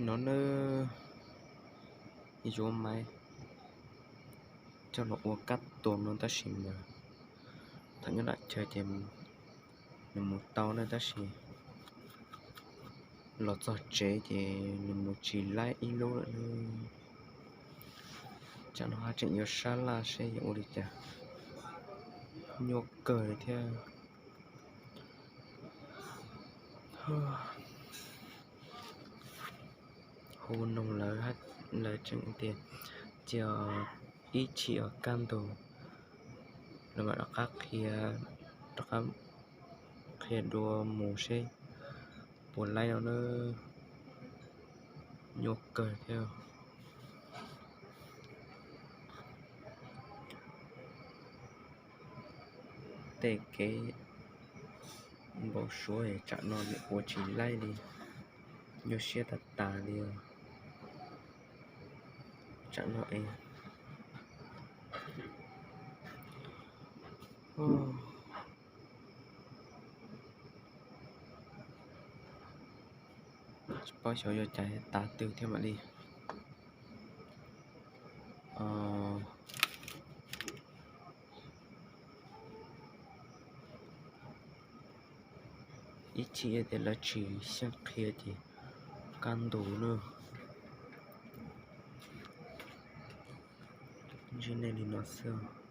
No nawb, yuav maiv coj los ua kab tua no tab sis mas thaum nyob nram chaw ces nws mus tau na tab sis los txog tsev ces nws mus tsis laib ib lub lawm nawb. Tsam no haj tseem yuav sab laj seb yuav ua li cas, nyuaj kawg li thiab. Hu noog lawv, lawv tseem tias cia ib chim os kaj ntug lawv mam rov qab qhia, rov qab qhia dua mus seb puas laib no nawb. Nyuaj kawg thiab. Tej kev npau suav tsam no nws ua tsis laib li, nyuaj siab tas tas li. Tsam no es tsis paub xyov yuav cas tav twg thiab mam li. Ib chim tias lawv tsis xyeej qhia ces kaj ntug na. Ntsib nej li no xwb.